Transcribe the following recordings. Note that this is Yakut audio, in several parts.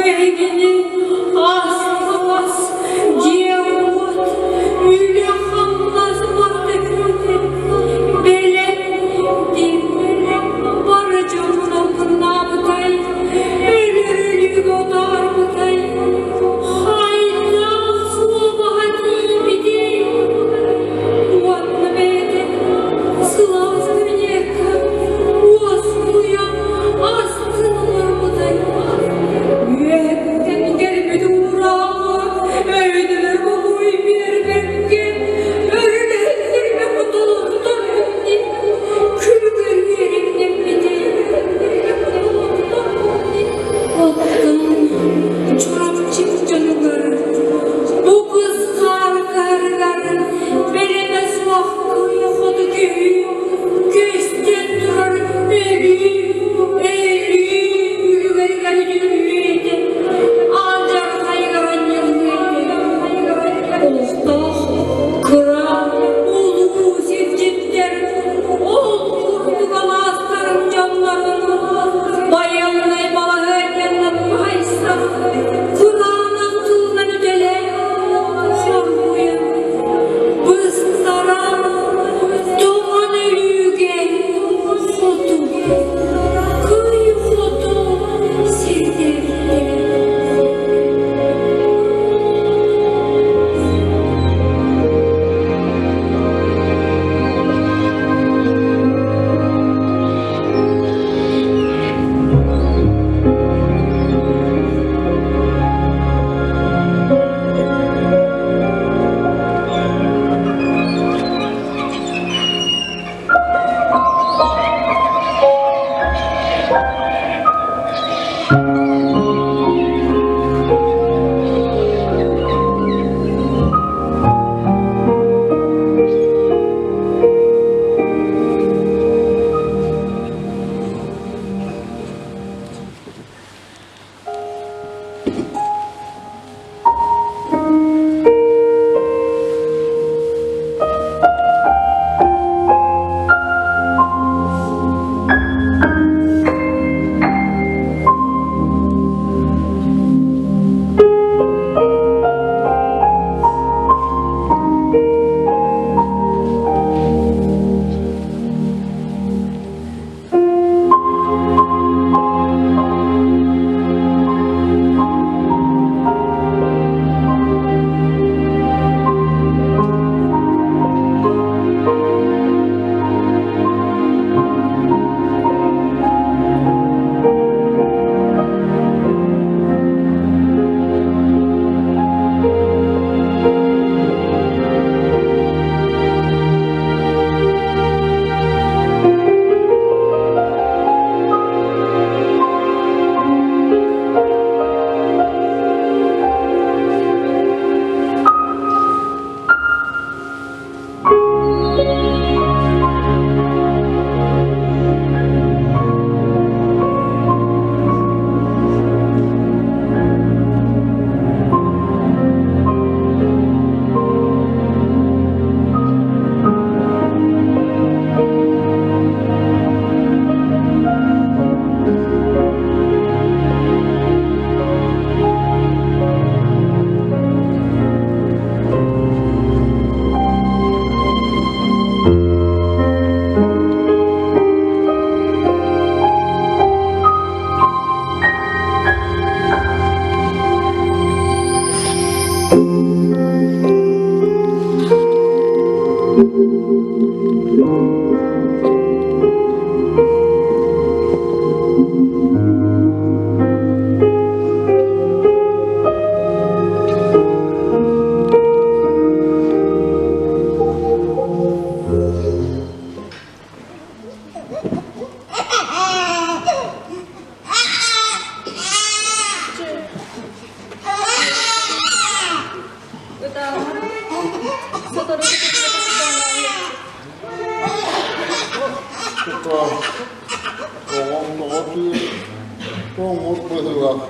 эһигини ас-таҥас, дьиэ-уот, үлэ-хамнас барыта күүтэр, бэлэм диэн бары дьонунан кыннаабытай, өлөр өлүүгэ утаарбытай, хайдах суобаһа тиийбитий? Уонна бэйэтэ сылаас кабинекка уоскуйа астын олорбутай. Үөһэттэн кэлбит уураах өйдөнөр бокуй биэрбэккэ өрүлэһиннэрбэ хотолохторбут дии күлүгэр үөрэннэммитий. Оттон Чурапчы дьонугар бу кыс хаарыкарыгар бэлэмэ суох хоту киһи көстөн турар өлүү, өлүү үлүгэригэр үтүллүө этэ, алдьархайыгар анньыллыа этэ. Олохтоох кыра улуу сирдьиттэр ол курдук алаастарын дьоннорун байыаннай балаһыанньанан баайсан кураанах тылынан үтэлээн хоргуйан быстаран тоҥон өлүүгэ хоту кый хоту сирдээбиттэрэ. Оҕом тоҕо тоҥмут быһыылаах,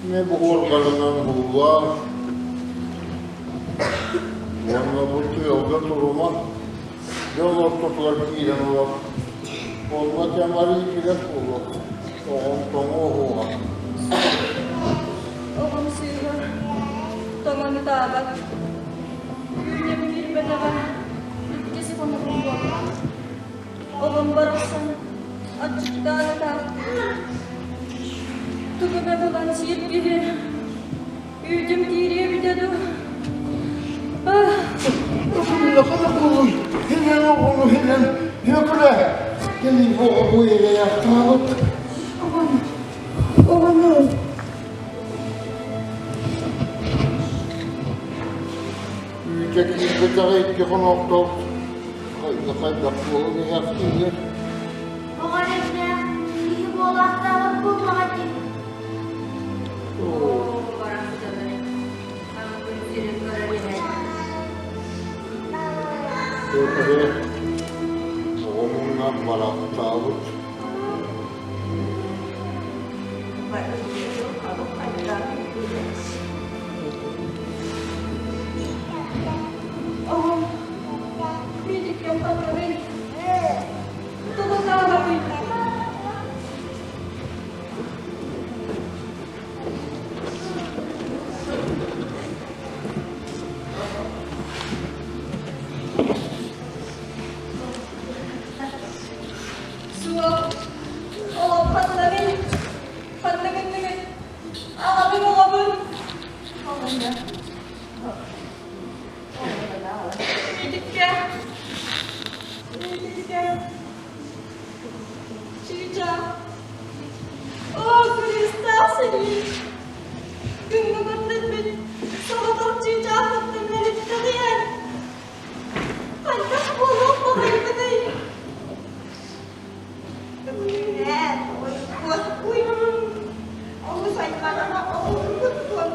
эмиэ буһуорҕанынан уһуллаа уонна бу тыалга турума, дьон ортотугар киирэн олор. Онно кэм арыый билэр буолуо, оҕом тоҥуо уһуоҕа. ытаабат. Үүтүм киирбэтэҕэ иккис хонугум буолла. Оҕом барахсан аччыктаан ытаахтыыр. Тугу эмэ булан сиир киһи үүтүм киириэ эбитэ дуу? Үүтэ киирбэтэҕэ икки хоноохтоох хайдах буолан иһээхтииллэр. Оҕо эрдээх киһи буолаахтаабыт буоллаҕа дии. Оо, барахсаны, аҥкын сирин көрөн иһэн. Эһэ оҕо муҥнаах бараахтаабыт. Оҕом, миигиттэн ханнаный? Тоҕо саалабый? Суох, оҕом ханнаный? Ханна гынныгый? Аҕабын, оҕобун! Оҕонньор. Миитиккэ! Миитиккэ! Чыычаах! Оо, кырыыстаах сэрии! Күҥҥэ көрдөрбүт соҕотох чыычаахпыттан мэлиттэҕиэн! Хайдах буолуох баҕайыбыный? Ээ, уоскуй, олус аймаҕына олуһугуттун.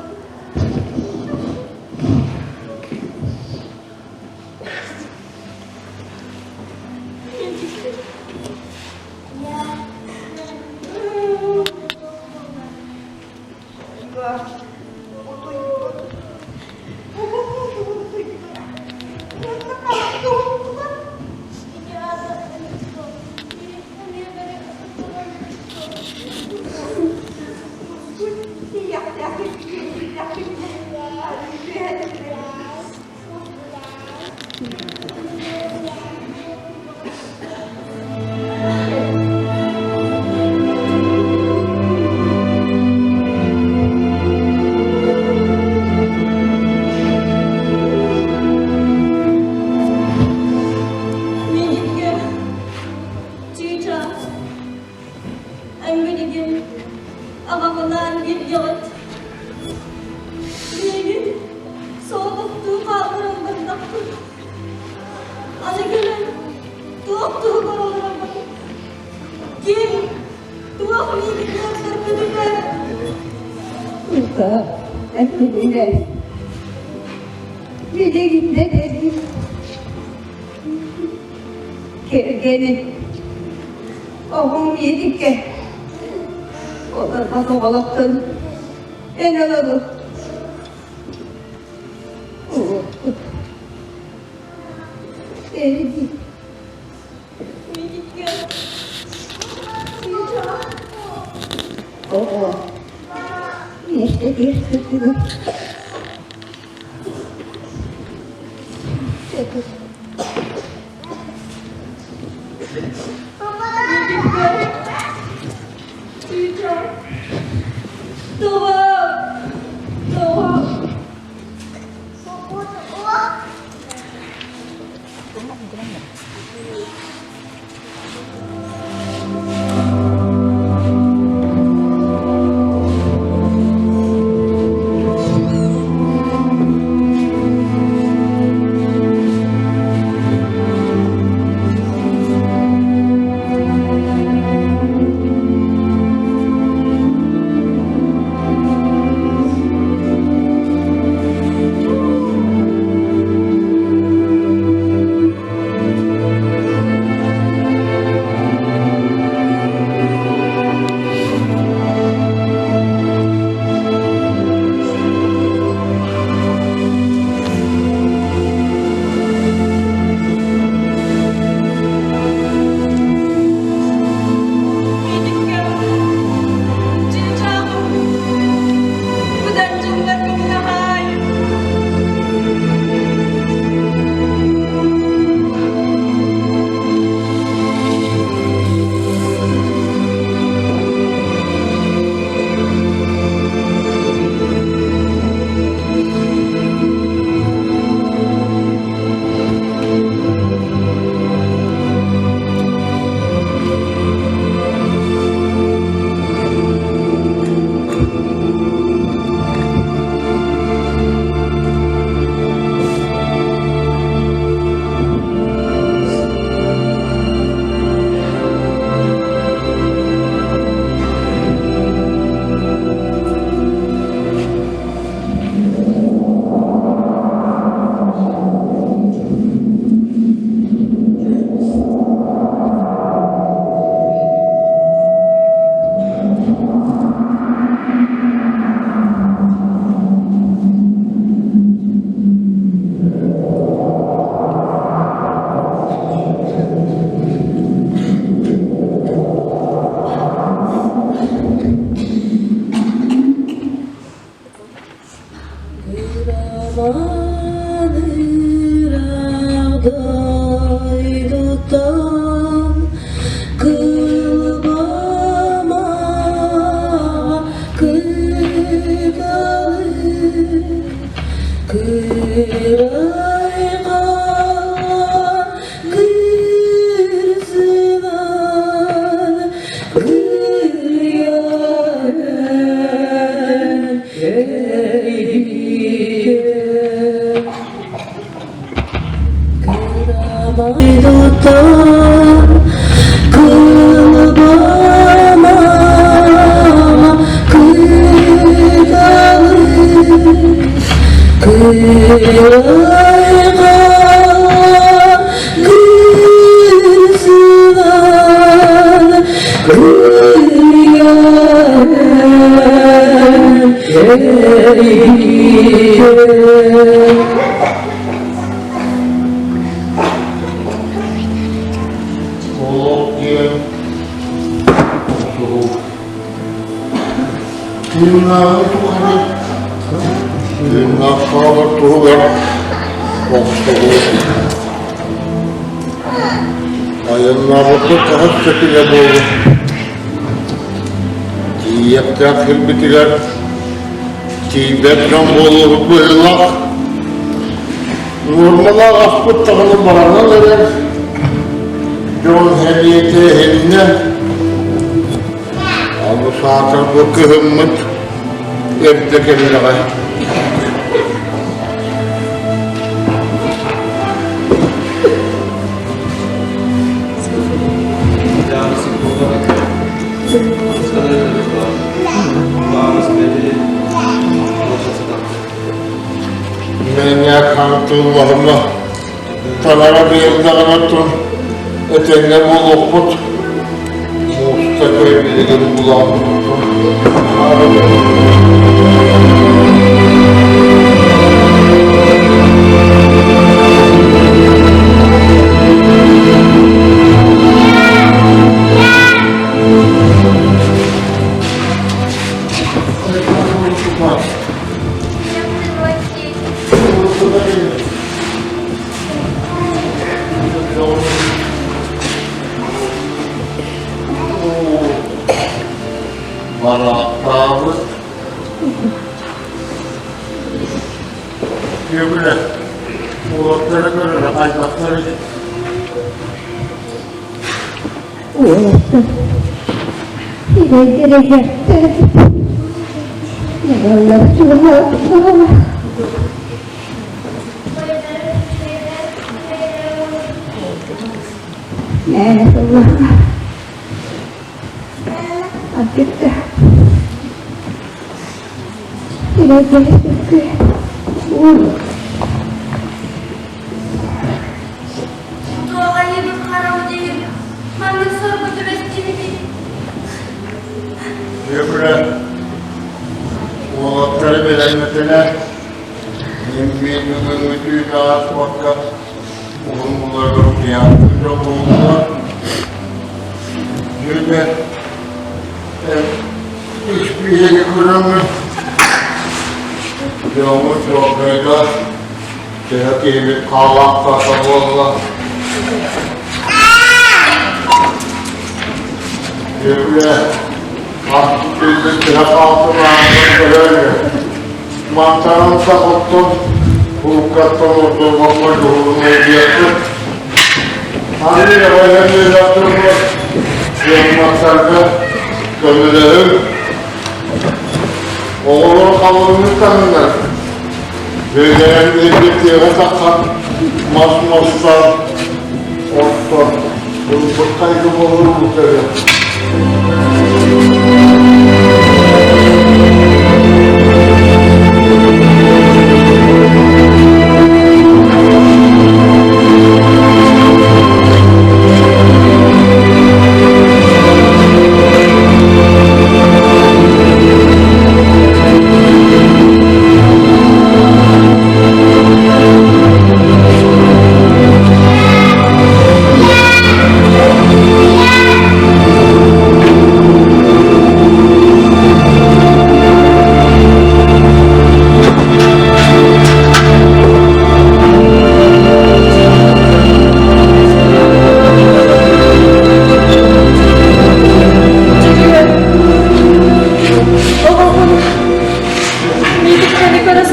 Миигиттэн чыычаах, эн билигин аҕабынаан бииргэҕит. Миигин соҕотохтуу хаалларан бардахпын. Аны кэлэн туох туһугар олоробун? Ким туох миигин ыалдьарбытыгар? Ука, эппитинэн, билигин да этэбин, кэргэним, оҕом ийэтиккэ, олорбот оҕолохтон эн олору. Эриги. Оҕо миэстэтигэр сылдьыбыт. Тоҕо? Тоҕо? Ыраах дойдуттан кылбама кыталык кырай хаан кырсынан кырыйан Олох диэн охсуһуу. Тыыннааҕы тухары тыыннаах хаалар туһугар охсуһуу. Айаннаабыппыт хаһыс сөтүгэ буолуо. Тиийиэхтээх сирбитигэр тиийбэт дьон буолуобут быһыылаах. Нуормалаах аспыт даҕаны баранан эрэр. Дьон сэбиэтэ эһиннэ. Аны саатар бу кыһыммыт эрдэ кэллэҕэ. Мэҥэ хантыллаһыма Танара биэрдэҕинэ тун этэҥҥэ буолуохпут. Мууста кэлбитигэр уулаабыппын. Бараахтаабыт Күөгүлэ уолаттара көрөрө хайдахтарый? Уолаттар сирэйдэрэ иһэртэр, Баллар чугаһаабыттара. Мээнэ тыллаха Аккетта Сирэйдэрэ сөпкө Ур Туох айыыбыт хараҕы диир, маннык сорго түбэстибитий? Күөгүлэ уолаттары бэлэмнэтинэ Мин бүгүҥҥү түүн ааспакка уһун буларгар утуйаахтыы дьон буоллулар. Дьүөгэ испииһэги көрөммүн дьоҥҥут чуолкайга төһө киһибит хаалаахтаата буолла. Дьүөгэ ааспыт күлбүт төһө хаалтын ааҕан көрөөрү Мантан сахоттон кулуккаттан ордорбокко дьоһунуй диэхпит. Аны эҕэһэн үөрэхтэрбэр дьомматтарга көмөлөһүҥ. Оҕолор халыҥнык таҥнар. Бэйэлэрин биэрбит таххан мас мастар оттон ылбыт хайгы буолар көрүөх.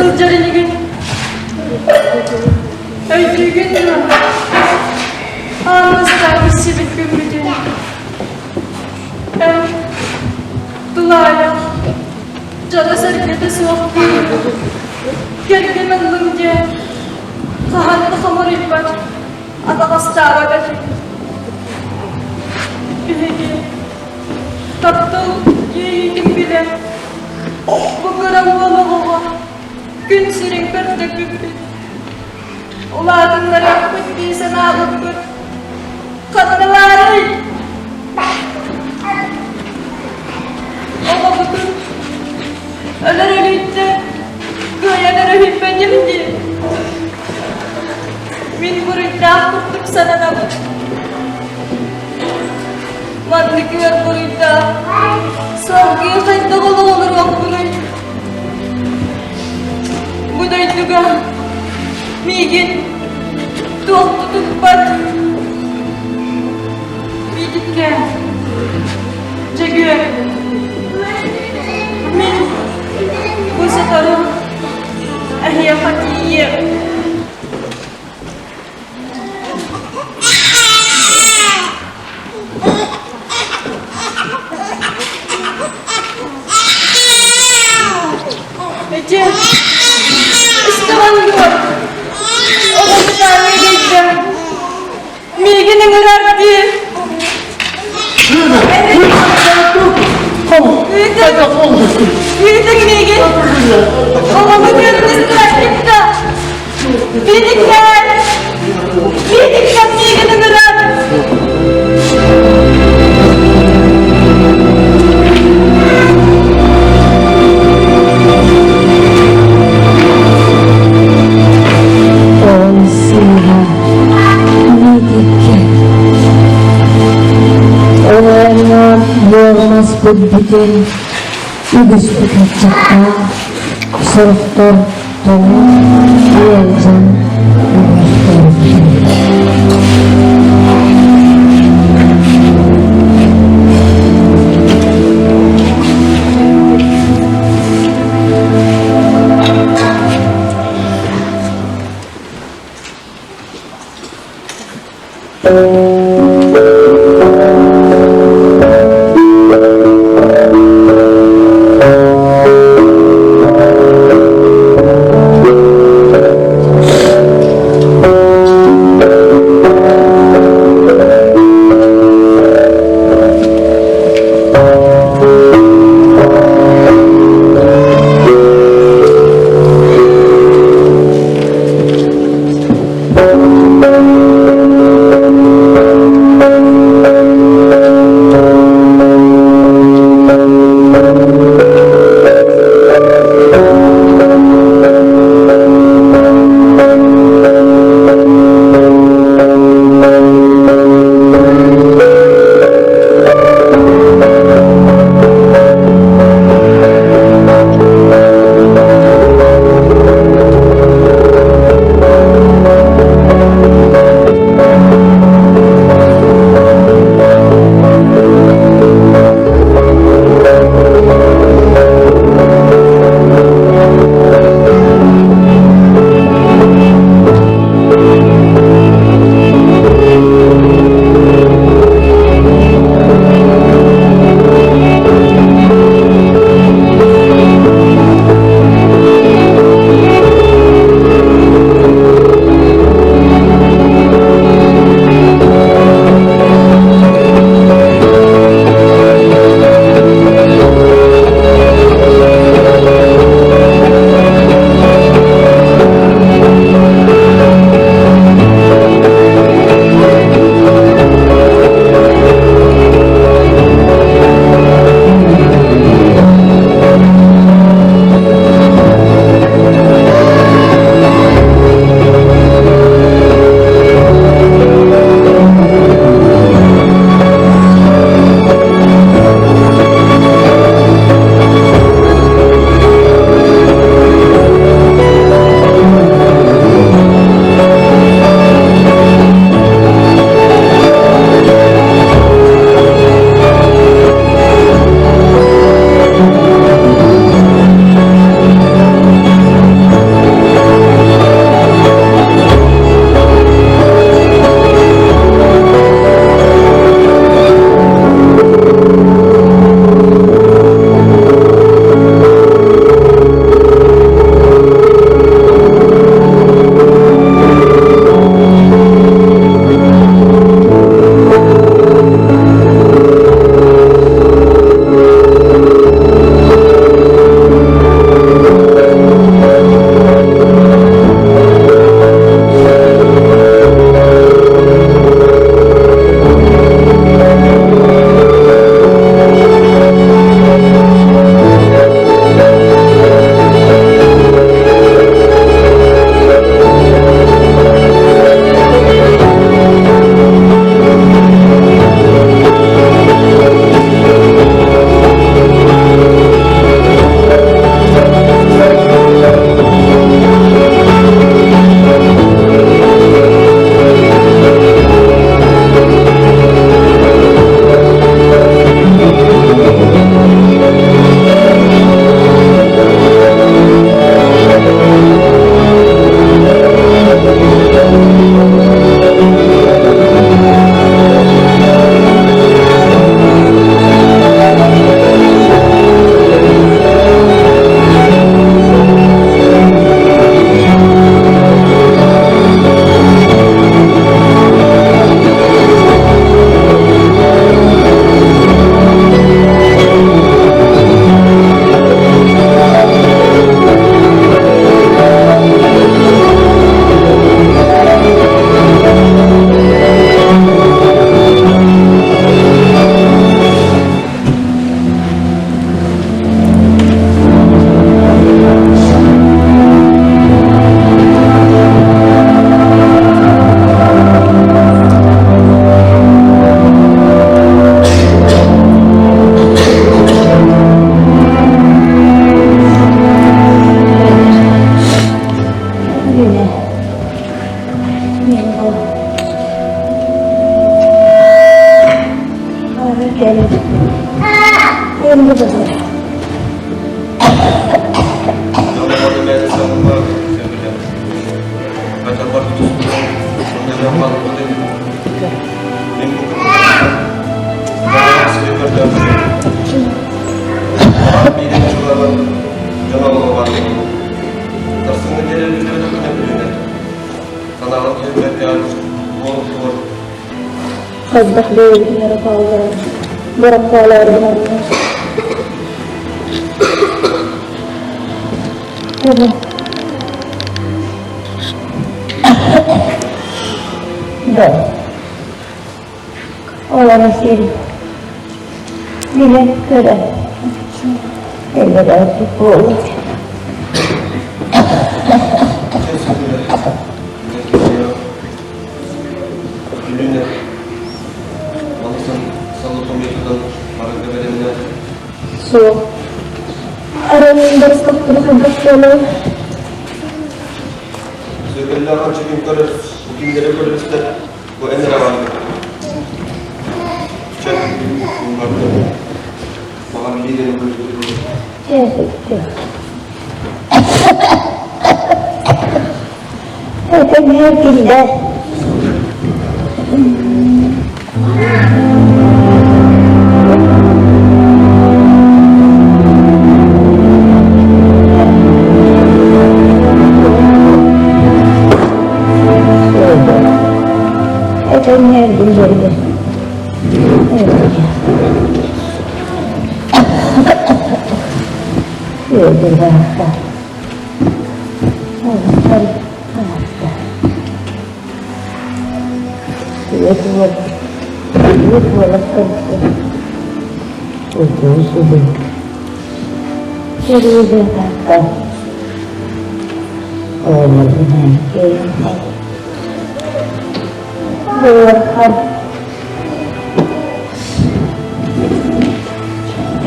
сылдьар инигин? Өйдүүгүн дуо? Аан бастаан билсибит күммүтүн. Эн тулаайах, дьоно-сэргэтэ суох киһи кэргэн ыллым диэн хаһан да хомуруйбат, атаҕастаабат этим. Биһиги таптал иэйиитин билэн, бу кыра уол оҕоҕо күн сирин көрдөрбүппүт. Улаатыннарыахпыт дии санаабыппыт. Ханналаарый? Оҕобутун өлөр өлүүттэн кыайан өрүһүйбэтим дии. Мин буруйдаах курдук сананабын. Маннык ыар буруйдаах салгыы хайдах олоҕолоруохпунуй? Бу дойдуга миигин туох тутуппат. Миигиккэ Дьөгүөр мин бу сотору эһиэхэ тиийиэм. Эдьэ, истэҕин дуо? Оҕо ыгыйда. Миигин ыҥырар дии. Ыытыҥ миигин. Оҕону көрүнүстэрбит да. Биитиккэр! Биитиккэр миигин ыҥырар! Ол сыыһа Биитиккэ. Ол айаҥҥа буоҕунаспыт бүтэн үгүспүт ыччаттаах, сорохтор тоҥон, ыалдьан өлүөхтээбиттэр. Хайдах бэйэбитин эрэ хаалларан, баран хаалаары гынарбыт. Да. Олору сир билэ көрө элбэҕи буолар. Суох. Арай барыстахпына хайдах буолуой? Сөкөллөөх анчыгын көрөр, кинилэри көрөр-истэр бу эн эрэ бааргын. Чэ, бардым. Баҕар биир эрэ көрүстүм. Этэҥҥэ киллэр. Этэҥҥэ эргиллэргэ. Үөдүлээххэ.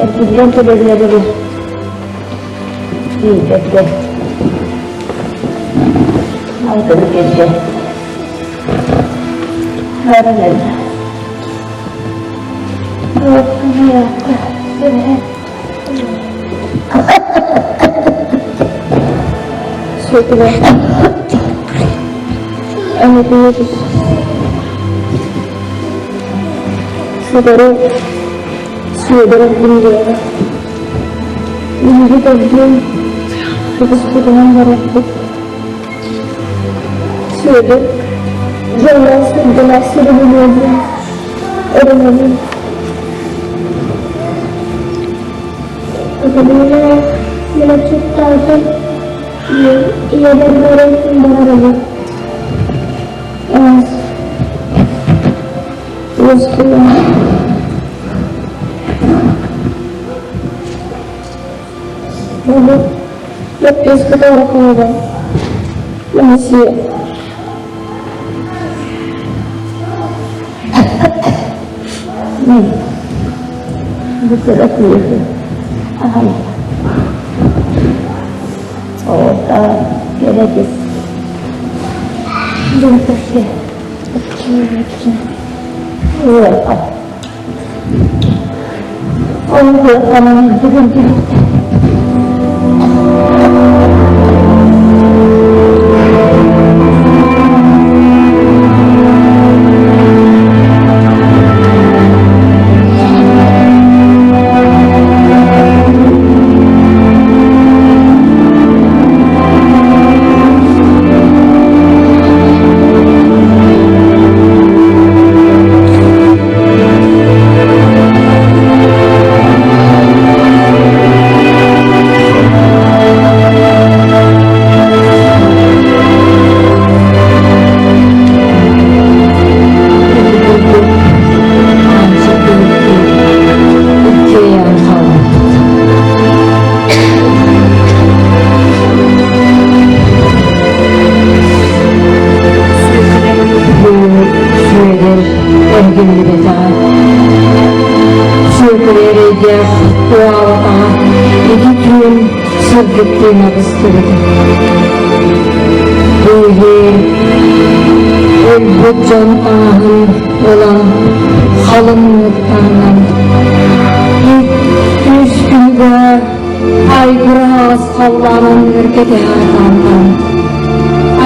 Эргиллэн кэлэллэригэр Тиийбэккэ алтын кэллэ. Баран Сүөкүлэ Ситэри Сүөдэр эргимдиэҕэ Биһиги төрдүөн тутуспутунан барарбыт. Сүөдэр дьоллоох сырдалаах сирин диэн эрэнэбин. Академия мэлэччиттаата ийэбэр баран барарыбыт. Уоскуйан Лэппиэскэтэ орохуоба Месье Бүтэрэ Аһай Ота кэлэдис Дунтаке Ол бүгүн Иккиэйэҕин хаалбыппыт. Бу Сүөдэр эргиллибэтэҕэ. Сүөкүлэ эрэйдээх уаалатаҕа ити түүн сырдык тыына быстыбыта. Быыһыыр өлбүт дьон таҥаһын ылан халыҥнык таҥнан үс күнүгэ айгыраас халлаан анныгар кэтэһэ атаантан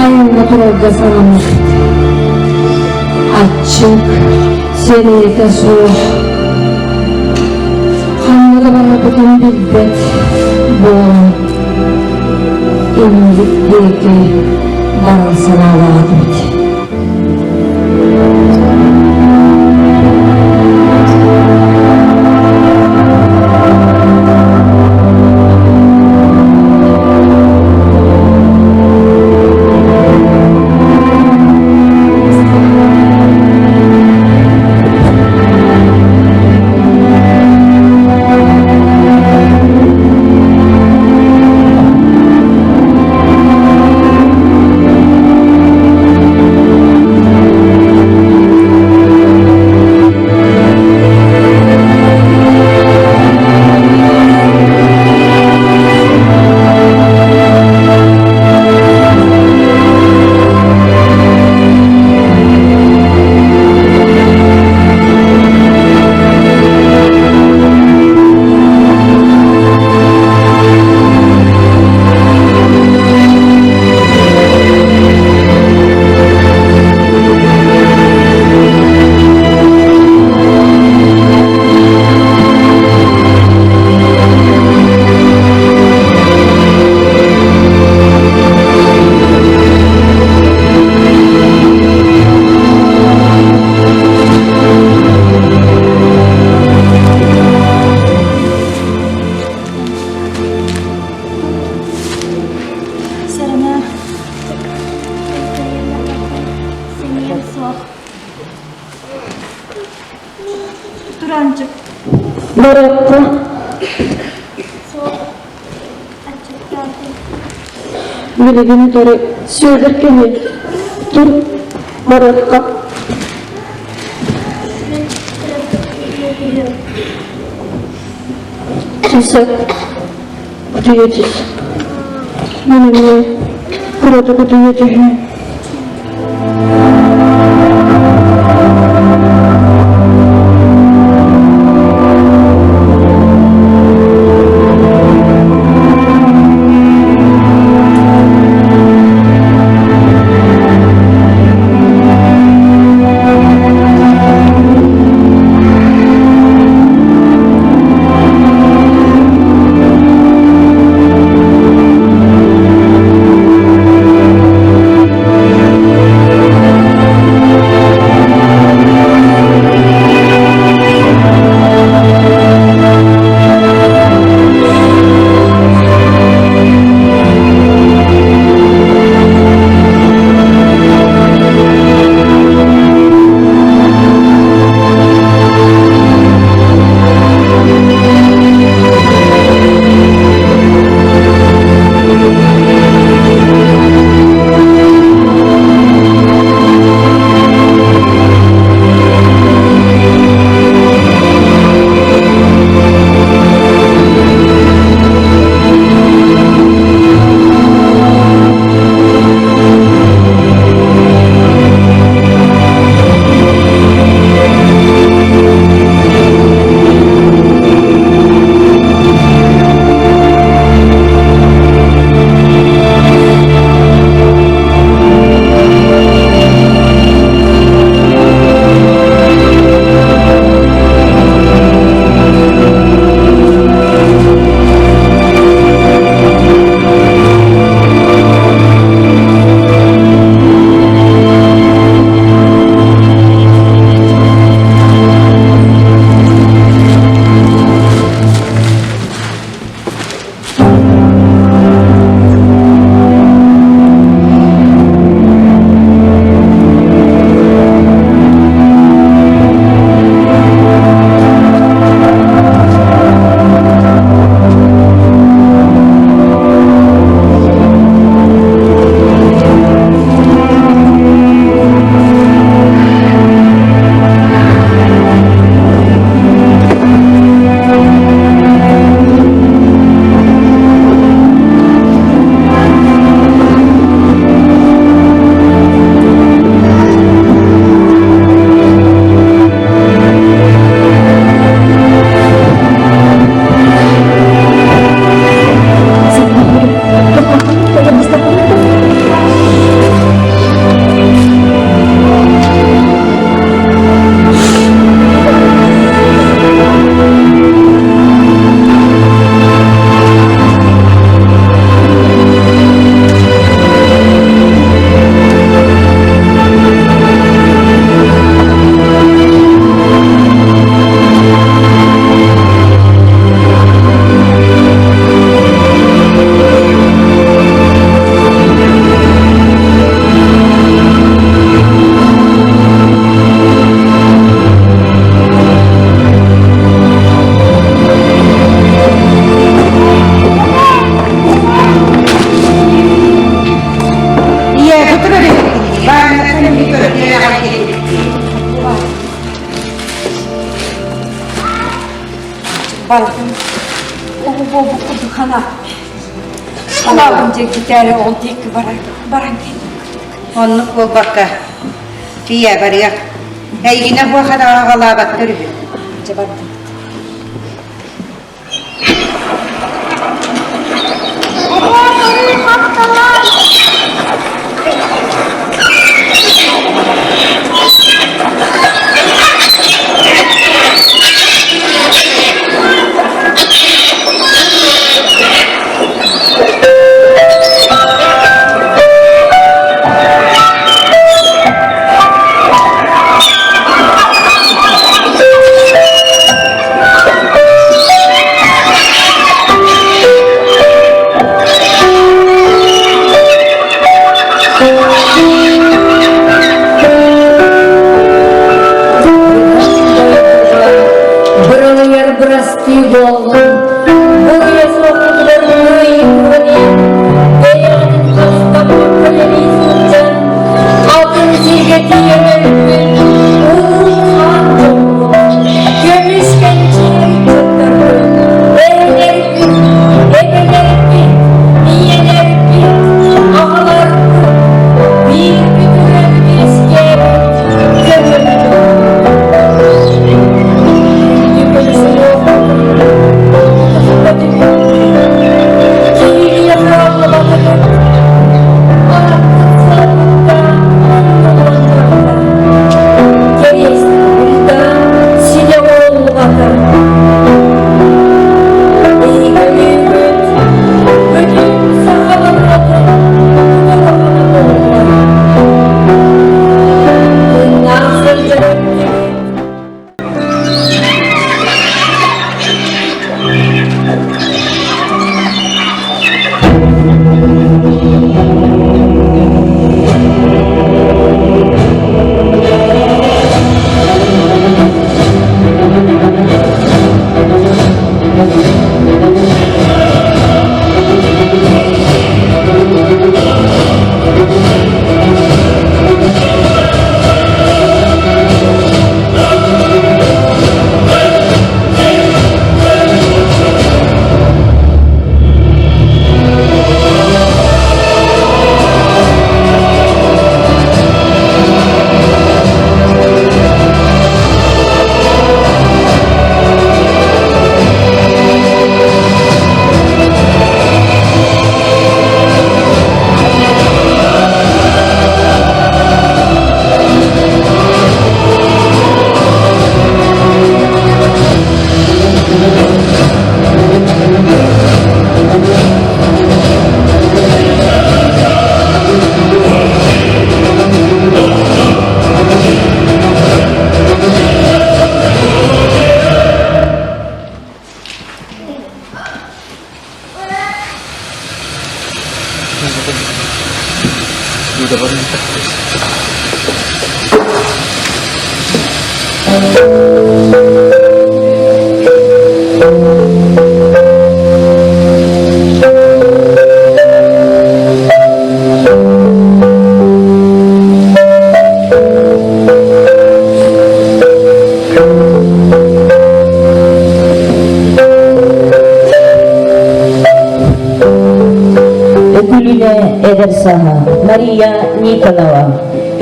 айаҥҥа турарга санаммыт. Аччык, сэниэтэ суох, ханна да барарбытын билбэт буолан инник диэки барар санаалаах этибит. Барыахха. Суох. Аччыктаатым. Билигин утары Сүөдэр кэлиэ. Тур, барыахха. Мин кыратык утуйа түһүөм. Сөп. Утуйа түс. Мин эмиэ кыратык утуйа түһүөм. Балтым оҕо буолбут курдук хана ханаабын дьиэккитээри ол диэки баран баран кэллим. Оннук буолбакка, тиийэ барыах. Эйигинэ буо хараҕа аҕалаабаттар үһү. Дьэ бардым. Өкүлүүнэ эдэр сааһа Мария Никонова,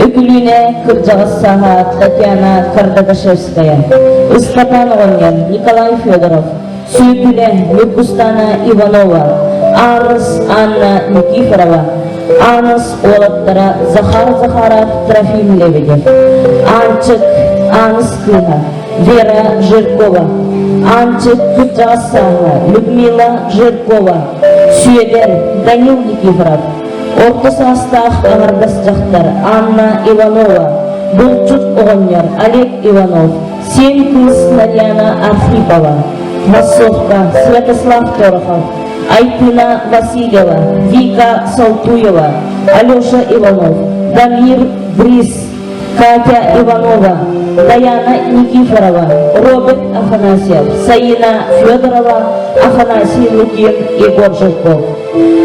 Өкүлүүнэ кырдьаҕас сааһа Татьяна Кардагашевская, Ыстапаан оҕонньор Николай Федоров, Сүөкүлэ Ньургустаана Иванова, Ааныс Анна Никифорова, Ааныс уолаттара Захар Захаров, Трофим Лебедев, Аанчык Ааныс кыыһа Вера Жиркова, Аанчык кырдьаҕас сааһа Людмила Жиркова, Сүөдэр Данил Никифоров, орто саастаах аҥардас дьахтар Анна Иванова, булчут оҕонньор Олег Иванов, сиэн кыыс Нарьяна Архипова, Массовка Святослав Торохов, Айтына Васильева, Вика Салтуева, Алеша Иванов, Дамир Брис, Катя Иванова, Даяна Никифорова, Роберт Афанасьев, Саина Федорова, Афанасий Лукин, Егор Жирков.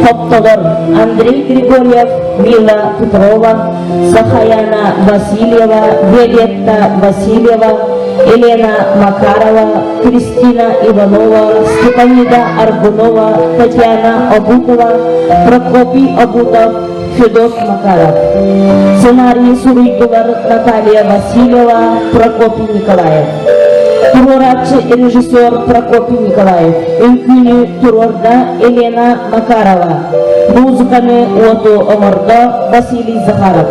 Хоптолор Андрей Григорьев, Мила Петрова, Сахаяна Васильева, Виолетта Васильева, Елена Макарова, Кристина Иванова, Степанида Аргунова, Татьяна Обутова, Прокопий Обутов, Федот Макаров. Сценарий суруйдулар Наталья Васильева, Прокопий Николаев. Туруорааччы режиссер Прокопий Николаев. Үҥкүүнү туруорда Елена Макарова. Музыканы уоту оҥордо Василий Захаров.